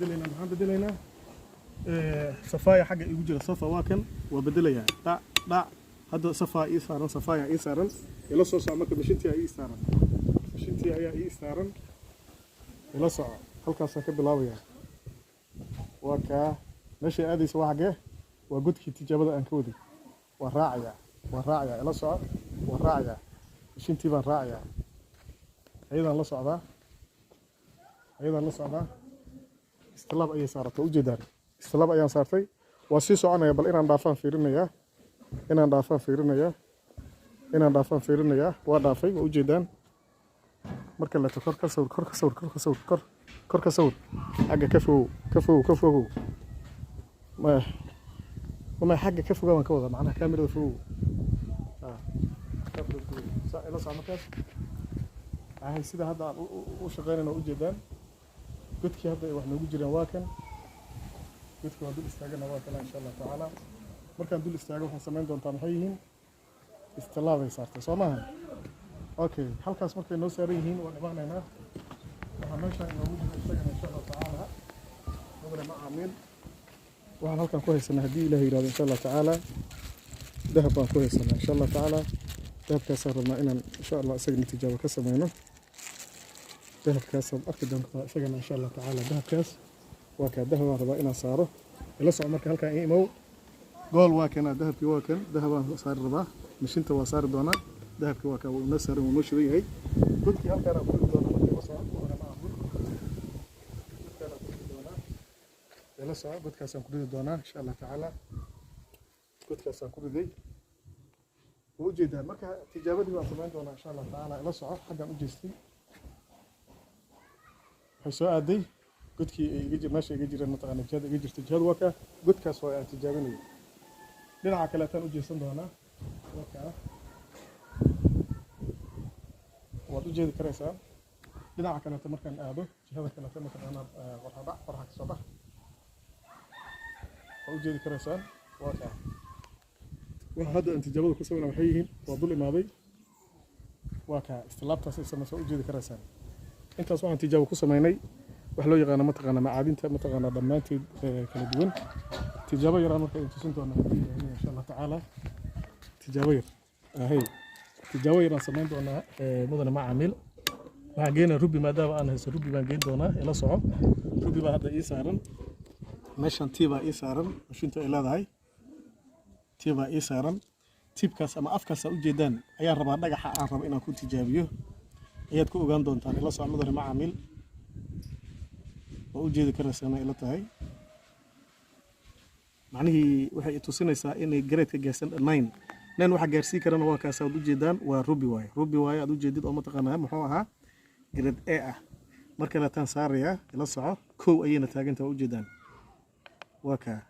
Bedelaynaa, maxaan bedelaynaa? Sapphire xagga igu jira. Sapphire waa kan, waa bedelayaa. Dhac dhac, hadda sapphire ii saaran, sapphire ii saaran. Ila soo soco. Marka mashintii ayaa ii saaran, mashintii ayaa ii saaran. Ila soco, halkaasaan ka bilaabayaa. Waa kaa meeshay aadaysa. Waa xaggee? Waa godkii tijaabada aan ka waday. Waa raacayaa, waa raacayaa. Ila soco, waa raacayaa. Mashintii baan raacayaa, ayadaan la socdaa, ayadaan la socdaa. Istilaab ayay saaratay, ujeedaan? Istilaab ayaan saartay. Waa sii soconaya. Bal inaan dhaafaan fiirinayaa, inaan dhaafaan fiirinayaa, inaan dhaafaan fiirinayaa. Waa dhaafay, waa ujeedaan. Marka leeto, kor ka sawir, kor ka sawir, kor ka sawir, kor, kor ka sawir, xagga ka fogow, ka fogow, ka fogow. Ma xagga ka fogaa baan ka wadaa, macnaha kaamirada fogow. Ila soco markaas. Ahay, sida hadda aan u shaqeynayna waa ujeedaan. Godkii hadda ay wax noogu jiraan waa kan. Godkii waan dul istaagana, waa kana, insha Allah tacaala. Markaan dul istaago, waxaan samayn doontaa maxay yihiin? Istilaabay saartay, soo maaha? Okay, halkaas markay noo saaran yihiin, waan imaanaynaa. Waxaa meeshaan inoogu jira isagana, insha Allah tacaala, mudane macaamiil, waxaan halkan ku haysanaa, haddii Ilaah yidhahdo, insha Allah tacaala, dahab baan ku haysanaa, insha Allah tacaala. Dahabkaasaan rabnaa inaan, insha Allah, isagana tijaabo ka sameyno. Dahabkaasaad arki doontaa isagana, insha Allah tacaala. Dahabkaas waa kaa, dahab baan rabaa inaan saaro. Ila soco. Marka halkaan ii imow. Gold waa kanaa, dahabkii waa kan. Dahabaan saari rabaa, mashinta waa saari doonaa. Dahabkii waa kaa, wuu inoo saaran, wuu noo shidan yahay. Godkii halkaanaan ku ridi doonaa. Marka ila soco, mudane macaamiil, godkaanaan ku ridi doonaa. Ila soco, godkaasaan ku ridi doonaa, insha Allah tacaala. Godkaasaan ku riday, waa ujeedaan. Marka tijaabadii baan samayn doonaa, insha Allah tacaala. Ila soco, xaggaan u jeestay. Waxay soo aaday godkii ay iga jir, meesha iga jireen, mataqaana, jihada iga jirta. Jihadu waa kaa, godkaas waa aan tijaabinayo. Dhinaca kaleetaan u jeesan doonaa. Waa kaa, waad u jeedi karaysaa. Dhinaca kaleeto markaan aado, jihada kaleeto, mataqaanaa, qorxa dhac, qorxa kasoo bax, waad u jeedi karaysaan. Waa kaa. Waxa hadda aan tijaabada ku samayna waxay yihiin, waa dul imaaday, waa kaa, istilaabtaas ay samaysa, u jeedi karaysaan. Intaas waxaan tijaabo ku samaynay wax loo yaqaano, mataqaana, macaadinta, mataqaana, dhammaanteed kala duwan. Tijaabo yaraan marka idin tusin doona, haddii Ilaahay, insha Allah tacaala. Tijaabo yar ahey, tijaabo yaraan samayn doonaa, mudane macaamiil. Waxaan geynaa ruby, maadaama aan haysto ruby baan geyn doonaa. Ila soco, ruby baa hadda ii saaran meeshan. Tii baa ii saaran, mashinta ay leedahay tii baa ii saaran. Tip-kaas ama afkaas aa ujeedaan ayaan rabaa dhagaxa aan rabo inaan ku tijaabiyo, ayaad ku ogaan doontaan. Ila soco, mudane macaamiil. Waa u jeedi karaysaana ila tahay. Macnihii waxay tusinaysaa inay grade-ka gaarsan nine. Nine waxa gaarsii karana waa kaas aad ujeedaan, waa ruby waaye, ruby waaye aad ujeedid, oo mataqaanaa muxuu ahaa, grade A ah. Mar kaleetaan saarayaa, ila soco. Kow ayayna taagantaha, waa ujeedaan. Waa kaa,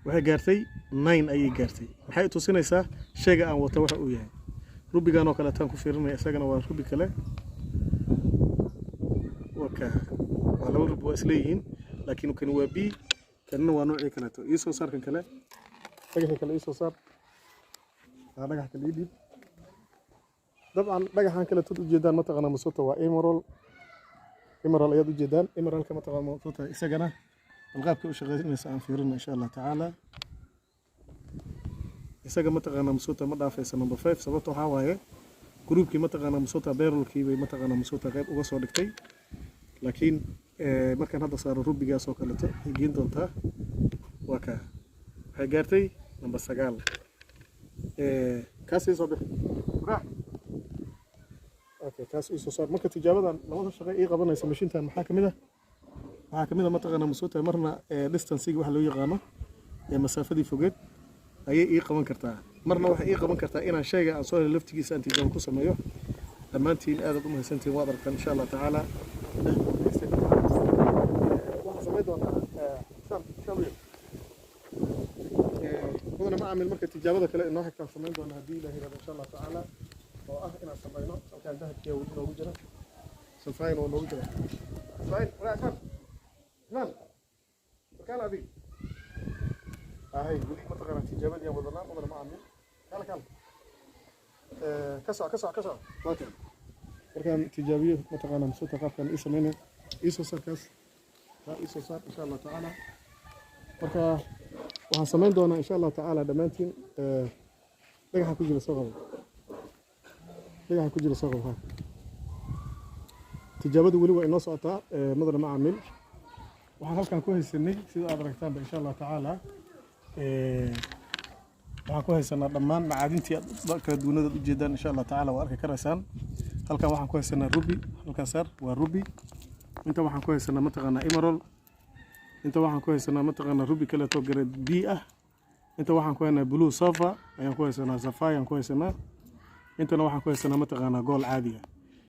waxay gaartay nine ayay gaartay. Maxay tusinaysaa? Shayga aan wato waxa uu yahay. Ruby-gan oo kaleetaan ku fiirinaya, isagana waa ruby kale. Waa kaa, waa laba ruby, waa isleeyihiin, laakiin kani waa B, kanina waa noocii kaleeto. Ii soo saar kan kale, dhagaxii kale ii soo saar. Aa dhagax kale ii dhiib. Dabcan dhagaxan kale tad ujeedaan, mataqaanaa, masota, waa emerald. Emerald ayaad ujeedaan. Emeraldka, mataqaanaa, masota, isagana bal qaabka u shaqeynaysa aan fiirino, insha Allah tacaala. Isaga, mataqaanaa, masota, ma dhaafaysa number 5. Sababta waxaa waaye group-kii, mataqaanaa, masota, pearl-kii bay, mataqaanaa, masota, qayb uga soo dhigtay. Laakiin markaan hadda saaro ruby-gaas oo kaleeto, waxay geen doontaa, waa kaa, waxay gaartay number 9. Kaas ii soo bixi. Okay, kaas ii soo saar. Marka tijaabadan labada shaqo ii qabanaysa mashintan maxaa kamid ah? Waxaa kamid ah, mataqaanaa, masota, marna distancega waxa loo yaqaano, ee masaafadii fogeed ayay ii qaban kartaa, marna waxay ii qaban kartaa inaan shayga aan soo helay laftigiisa aan tijaabo ku sameeyo. Dhammaantiin aadaad u mahadsantihiin, waad aragtaan, insha Allah tacaala. Waxaan samayn doonaa shan mudane macaamil. Marka tijaabada kale inoo xigtaan samayn doonaa, haddii Ilaah yirahdo, insha Allah tacaala, oo ah inaan samayno halkaan dahabkiya weli noogu jira, sapphire oo noogu jira. Sapphire, walaa Ismaan, Ismaan, warkaala adig ahay. Weli, mataqaanaa, tijaabadii aan wadanaa, mudane macaamil. Kaala, kaala, ka soc, ka soc, ka soc. Waa kan markaan tijaabiyo, mataqaanaa, masuuta qaabkan ii sameynay. Ii soo saarkaas. Taa iisoo saar, insha Allah tacaala. Marka waxaan samayn doonaa, insha Allah tacaala, dhammaantiin dhagaxa ku jira soo qabo, dhagaxa ku jira soo qabo. Ha, tijaabadu weli waa inoo socotaa. Madana macaamiil, waxaan halkan ku haysanay, sida aad aragtaanba, insha Allah tacaala, waxaan ku haysanaa dhammaan macaadintii aad kala duwanadaad ujeedaan. Insha Allah tacaala waa arki karaysaan. Halkan waxaan ku haysanaa ruby, halkan saar, waa ruby. Inta waxaan ku haysanaa, mataqaanaa, emerald. Inta waxaan ku haysanaa, mataqaanaa, ruby kaleeto grade B ah. Inta waxaan ku haynaa blue sapphire ayaan ku haysanaa, sapphire ayaan ku haysanaa. Intana waxaan ku haysanaa, mataqaanaa, gold caadi ah.